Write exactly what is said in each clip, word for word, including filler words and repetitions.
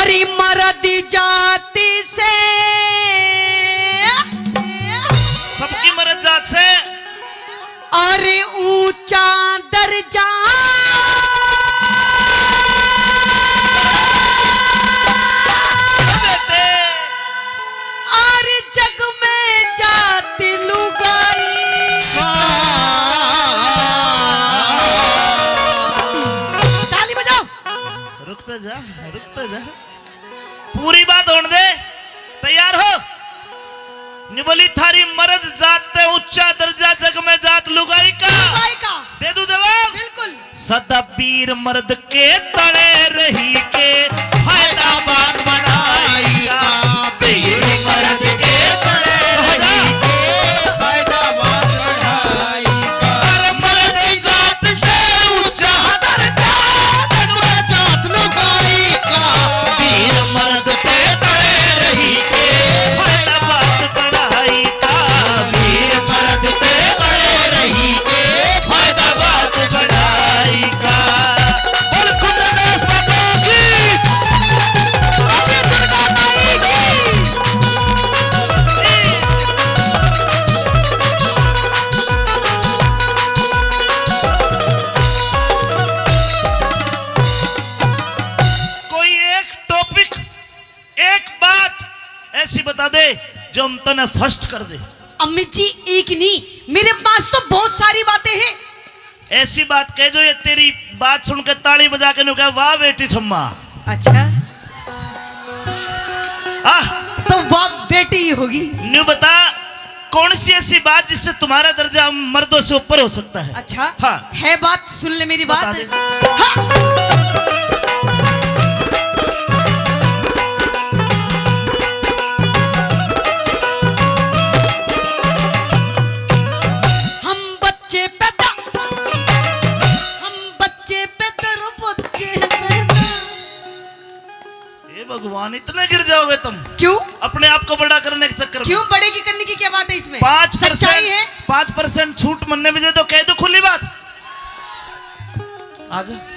तेरी मर्द जाति से, सबकी मर्द जात से। अरे ऊंचा दर्जा, अरे जग में जाति लुगाई। ताली बजाओ। रुक तो जा, रुक तो जा, पूरी बात होने दे। तैयार हो? न्यू बोली, थारी मर्द जात ते ऊंचा दर्जा, जग में जात लुगाई का। लुगाई का। दे दूं जवाब? बिल्कुल। सदा वीर मर्द के तले रही के, फैदाबाद बढ़ाई का। वीर मर्द के तले रही के, फैदाबाद बढ़ाई का। अरे मर्द जात से ऊंचा दर्जा, जग में जात लुगाई का। वीर मर्द के तले रही के, फैदाबाद बढ़ाई का। वीर मर्द के तले रही के, फैदाबाद बढ़ाई का। बोल खुदा दास बाबा की। बोलिए दुर्गा माई की। कोई एक टॉपिक, एक बात ऐसी बता दे जो हम तने फर्स्ट कर दे। अमित जी, एक नहीं, मेरे पास तो बहुत सारी बातें हैं। ऐसी बात कह जो ये तेरी बात सुन के ताली बजा के न्यू कहे, "वाह बेटी छम्मा।" अच्छा। आह। तो वाह बेटी ही होगी। न्यू बता, कौन सी ऐसी बात जिससे तुम्हारा दर्जा हम मर्दों से ऊपर हो सकता है? अच्छा। हाँ। है बात, सुन ले मेरी बता बात। दे। हाँ। हम बच्चे पैदा, हम बच्चे पैदा, बच्चे पैदा। हे भगवान, इतने गिर जाओगे तुम? क्यों? अपने आप को बड़ा करने के चक्कर में। क्यों? बड़े की करने की क्या बात है इसमें? पाँच परसेंट, सच्चाई है। पाँच परसेंट छूट मन्ने भी दे दो, कह दो खुली बात। आजा।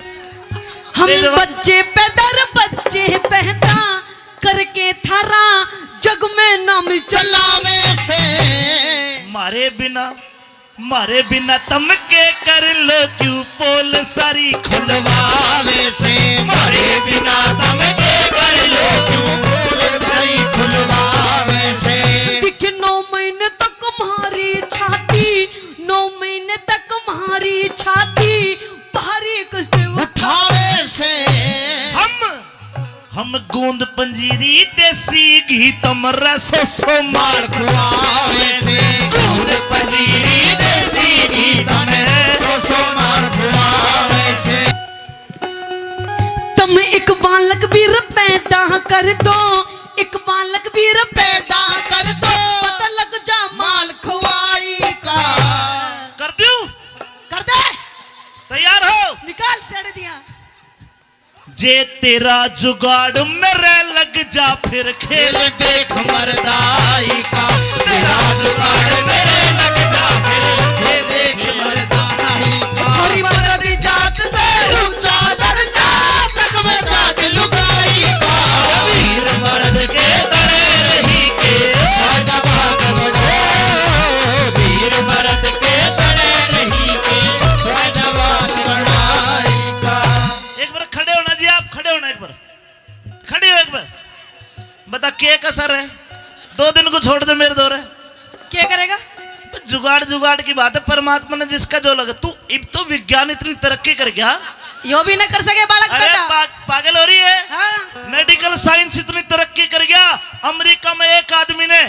हम बच्चे पैदर बच्चे पैदा करके थारा जग में नाम चलावे से। मारे बिना, मारे बिना तम के कर लो क्यों पोल सारी खुलवावे से। मारे बिना तम के कर लो क्यों पोल सारी खुलवावे से। दिख नौ महीने तक म्हारी छाती, नौ महीने तक म्हारी छाती भारी कष्ट उठावे से। हम हम गूंद पंजीरी देसी घी तमरा सौ सौ माल खुआवे से। गूंद पंजीरी देसी घी तमरा सौ सौ माल खुआवे से। तम एक बालक भी पैदा कर दो, एक बालक भी पैदा कर दो। पता लग जा माल खुआई का। कर दूं? कर दे। तैयार हो? निकाल छड़ दिया। जे तेरा जुगाड़ मेरे लग जा फिर खेल देख मरदाई का। तेरा जुगाड़ मेरे लग जा फिर खेल देख मरदाई का। हरी मर्द जात से ऊंचा दर्जा तक में जात लुगाई का। वीर मर्द के तले रही के फैदाबाद बढ़ो। वीर मर्द के तले रही के फैदाबाद बढ़ाई का। एक बार खड़े होना जी, आप खड़े होना एक बार। खड़े हो एक बार। बता, के कसर है? दो दिन को छोड़ दे मेरे दौरे। क्या करेगा? जुगाड़, जुगाड़ की बात है, परमात्मा ने जिसका जो लगे। तू इब तो विज्ञान इतनी तरक्की कर गया। यो भी ना कर सके बालक अरे पैदा। पा-, पागल हो रही है। हाँ। मेडिकल साइंस इतनी तरक्की कर गया, अमेरिका में एक आदमी ने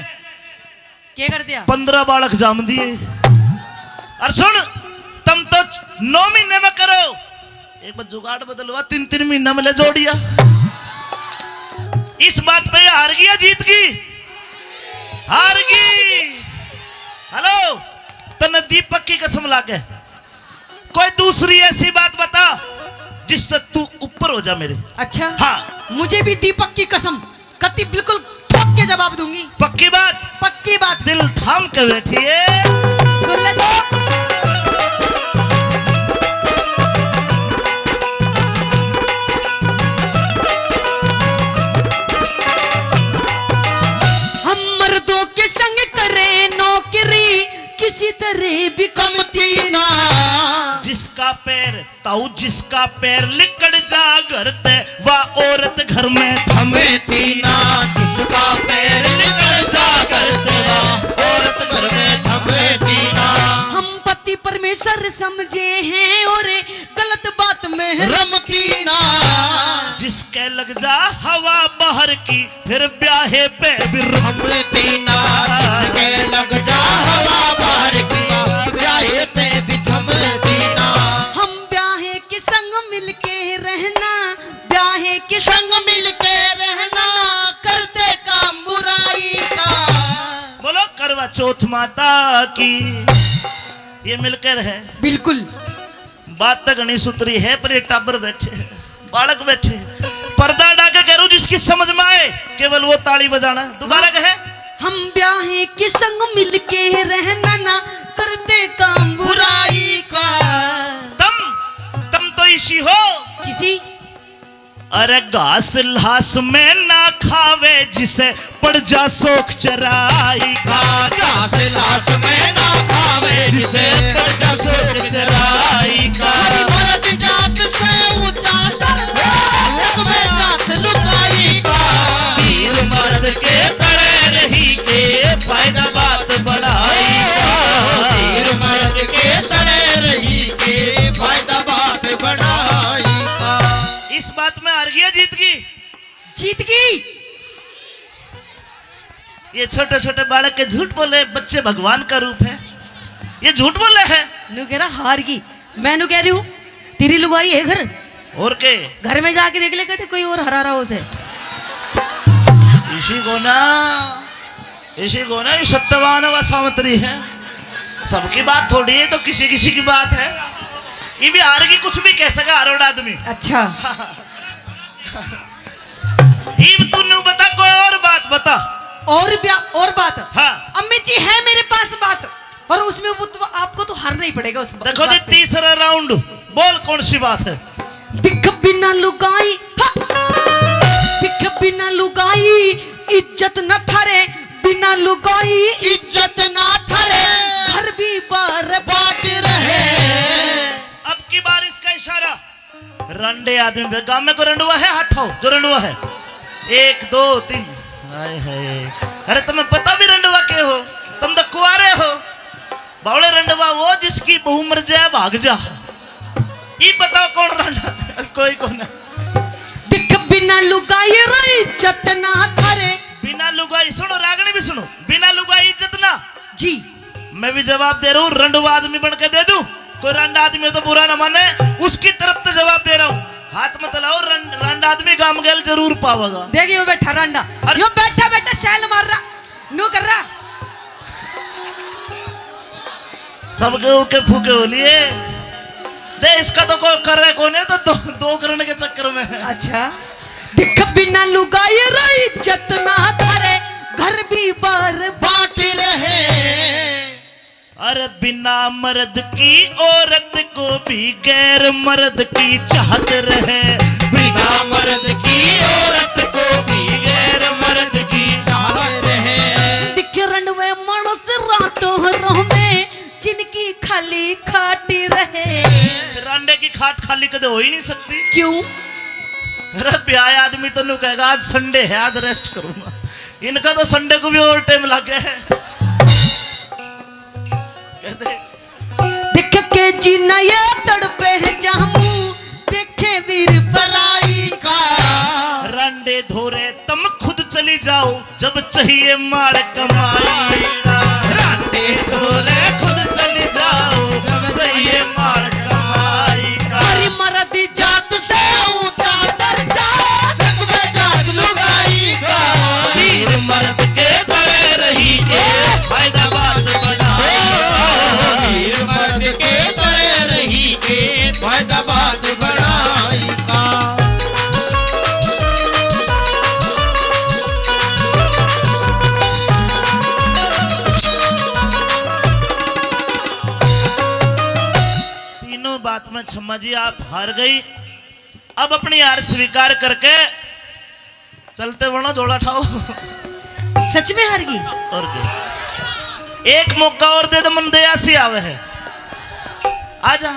के कर दिया? पन्द्रह बालक जाम दिए। और सुन, तुम तो नौ महीने में करो, एक बार जुगाड़ बदलवा, तीन तीन महीना में ले जोड़िया। इस बात पे ये हार गई या जीत गई? हार गई। हेलो, तन्ने दीपक की कसम लागे, कोई दूसरी ऐसी बात बता जिससे तू ऊपर हो जा मेरे। अच्छा? हाँ। मुझे भी दीपक की कसम, कति बिल्कुल ठोक के जवाब दूंगी। पक्की बात? पक्की बात। दिल थाम के बैठिए। सुन ले तो। ताऊ जिसका पैर लिकड़ जा घर ते, वा औरत घर में थमे तीना। जिसका पैर लिकड़ जा घर ते, वा औरत घर में थमे तीना। हम पति परमेश्वर समझे हैं और गलत बात में रमती ना। जिसके लग जा हवा बाहर की, फिर ब्याहे पे भी रमती ना। जिसके लग जा हवा बाहर की, ब्याहे पे भी थमती ना। हम ब्याहे के संग मिलके रहना, ब्याहे के संग मिलके रहना, करते काम बुराई का। बोलो करवा चौथ माता की। ये मिलकर है। बिल्कुल। बात तो घणी सुथरी है, पर ये टाबर बैठे, बालक बैठे। पर्दा हटा के कह रहा हूं, जिसकी समझ में आए, केवल वो ताली बजाना। दोबारा कहे। हम ब्याहे के संग मिलके रहना ना, करते काम बुराई का। तम, तम तो इसी हो। किसी? अरे घास लाश में ना खावे, जिसे पड़ जा शौक चराई का। घास लाश में ना खावे, जिसे पड़ जा शौक चराई का। हरी मर्द जात से ऊंचा दर्जा, जग में जात लुकाई का। वीर मर्द के तले रही के, फायदा बात बढ़ाई का। वीर मर्द के तले रही के, फायदा बात बढ़ाई का। इस बात में हार गया, जीत गई। जीत गई। ये छोटे छोटे बालक के झूठ बोले, बच्चे भगवान का रूप है, ये झूठ बोले है। न्यू कह रहा हार गई, मैं न्यू कह रही हूँ तेरी लुगाई है घर। और के? घर में जाके देख ले, कहते कोई और हरा रहा हो से। इसी को ना, इसी को ना, ये सत्यवान व सावित्री है। सबकी बात थोड़ी है, तो किसी किसी की बात है। ये भी हार गई, कुछ भी कह सका हर आदमी। अच्छा। इब तू न्यू बता, कोई और बात बता। और ब्या-, और बात। हाँ। अम्मी जी, है मेरे पास बात, और उसमें वो तो, आपको तो हारना ही पड़ेगा उस बा-, देखो उस जी, बात पे। तीसरा राउंड, बोल कौन सी बात है? दिख बिना लुगाई, हाँ। दिख बिना लुगाई, इज्जत न थारे, बिना लुगाई, इज्जत ना थारे, घर भी बर्बाद रहे। अब की बार इसका इशारा। रंडे आदमी बे-, गांव में को रंडवा है, हाथ उठाओ, जो रंडवा है। एक, दो, तीन। हाय, हाय। अरे, तुम्हें पता भी रंडवा के हो? तुम तो कुआरे हो। बावले रंडवा वो जिसकी बहू मर जाए, भाग जा। ई बताओ कौन रंडा? कोई को ना। दिख बिना लुगाई रही इज्जत ना थारे। बिना लुगाई, सुनो रागणी भी सुनो, बिना लुगाई इज्जत ना। जी। मैं भी जवाब दे रहा हूँ, रंडवा आदमी बन के दे दूं। कोई रंड आदमी हो तो बुरा ना माने, उसकी तरफ से जवाब दे रहा हूँ। हाथ मत लाओ, रंड, रंड आदमी गाम गेल जरूर पावेगा। देख यो बैठा रंडा, अरे यो बैठा बैठा सैल मार रहा, न्यू कर रहा। सबके ओके फूके हो लिए। दे इसका तो कोई कर रहे कोने, तो दो, दो करने के चक्कर में। अच्छा। दिख बिना लुगाई रही इज्जत ना थारे, घर भी बर्बाद रहे। अरे बिना मर्द की औरत को भी गैर मर्द की चाहत रहे। बिना मर्द की औरत को भी गैर मर्द की चाहत रहे। दिख रंडवे मानस रातों में, जिनकी खाली खाट रहे। रांडे की खाट खाली कदे हो ही नहीं सकती। क्यों? अरे ब्याह आदमी तो न्यू कहेगा, आज संडे है, आज रेस्ट करूंगा। इनका तो संडे को भी ओवर टाइम लगे है। कहते दिख के जीना ये तड़पे है जामू, देखे वीर पराई का। रांडे धोरे तम खुद चली जाओ, जब चाहिए माल कमाई का। रांडे धोरे खुद चली जाओ, जब चाहिए माल कमाई का। हरी मर्द जात से ऊंचा दर्जा, जग में जात लुगाई का। वीर मर्द के तले रही के, फायदा बात बढ़ाई का। वीर मर्द के तले रही के, फायदा बात बढ़ाई का। तीनों बात में छम्मा जी आप हार गई। अब अपनी हार स्वीकार करके चलते बनो, झोला ठाओ। सच में हार गई? और क्या? एक मौका और दे दे, मन दया से आवे है। आजा।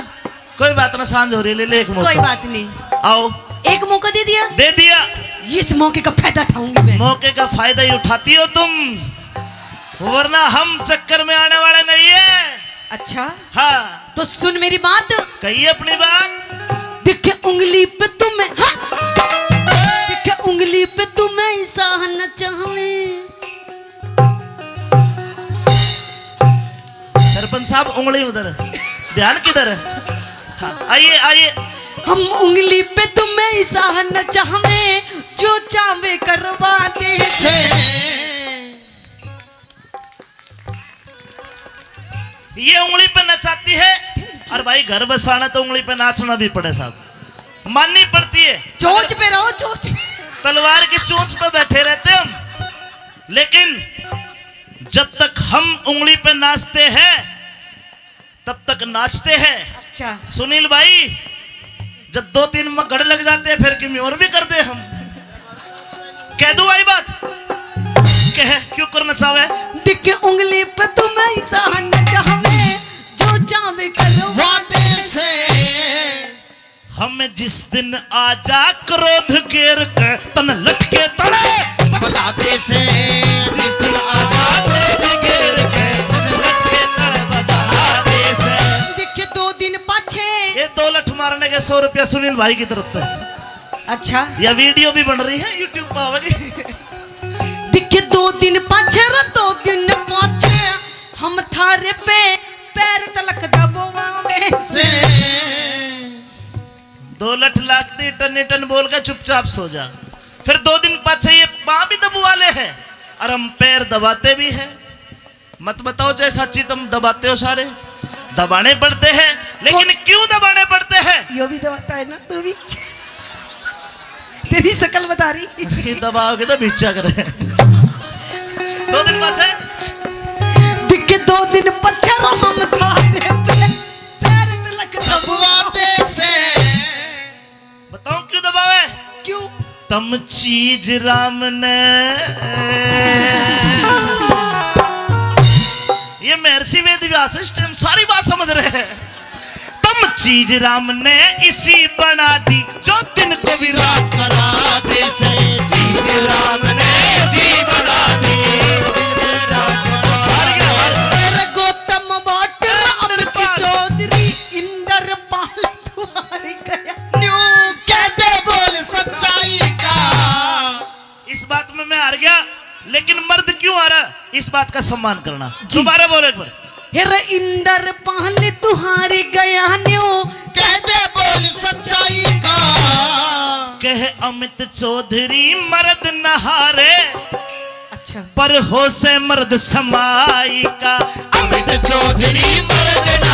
कोई बात ना, सांझ हो रही, ले ले एक मौका। कोई बात नहीं। आओ। एक मौका दे दिया। दे दिया। इस मौके का फायदा उठाऊंगी मैं। मौके का फायदा ही उठाती हो तुम, वरना हम चक्कर में आने वाले नहीं है। अच्छा। हाँ। तो सुन मेरी बात। कहिए अपनी बात। दिखे उंगली पे तुम्हें, हाँ। दिखे उंगली पे तुम्हें इंसान चाहे। सरपंच साहब, उंगली उधर, ध्यान किधर है? हाँ, आइए, आइए। हम उंगली पे तुम्हें इंसान चाहे, जो चाहे करवा दे से। ये उंगली पे नचाती है। और भाई, घर बसाना तो उंगली पे नाचना भी पड़े साहब, माननी पड़ती है। चोंच पे रहो, चोंच पे। तलवार की चोंच पे बैठे रहते हम, लेकिन जब तक हम उंगली पे नाचते हैं, तब तक नाचते हैं। अच्छा। सुनील भाई, जब दो तीन मगड़ लग जाते हैं, फिर किमी और भी कर दे हम। कह दूं आई बात? कह, क्यों करना चाहे? दिखे उंगली पे तुम्हें इंसान चाहे, जो चाहे करो वादे से। हम जिस दिन आजा क्रोध गेर के तन लटके तड़े बता दे से। जिस दिन आजा क्रोध गेर के तन लटके तड़े बता दे से। दिखे दो दिन पाछे। ये दो लठ मारने के सौ रुपया सुनील भाई की तरफ से। अच्छा। या वीडियो भी बन रही है, YouTube पे आवेगी। दिखे दो दिन पाछे रे, दो दिन पाछे हम थारे पे पैर तलक दबोवावे से। दो लठ लागती, टन टन बोल के चुपचाप सो जा। फिर दो दिन पाछे ये पाँ भी दबवा ले है और हम पैर दबाते भी है। मत बताओ जय साची, तुम दबाते हो सारे, दबाने पड़ते हैं, लेकिन क्यों दबाने पड़ते हैं? यो भी दबाता है ना तू भी। तेरी शकल बता रही। दबाओगे तो भिक्षा करे। दो दिन पाछे। दिखे दो दिन पाछे हम थारे पे पैर तलक दबवाते से। बताओ क्यों दबावे? क्यों? तम चीज राम ने, ये महर्षि वेद व्यास इस टाइम सारी बात समझ रहे हैं। तम चीज राम ने इसी बना दी, जो दिन को भी रात करा दे से। चीज राम ने इसी बना दी, जो दिन को भी रात करा दे। गौतम भट्ट, राम चौधरी, इंद्रपाल तुम्हारी गया। न्यू कह दे बोल सच्चाई का। इस बात में मैं हार गया, लेकिन मर्द क्यों हारा, इस बात का सम्मान करना। जी। दोबारा बोल एक बार। हे रे इंद्रपाल तुम्हारी गया न्यू। कह दे बोल सच्चाई का। कह अमित चौधरी मर्द न हारे। अच्छा। पर हो से मर्द समाई का। अमित चौधरी मर्द न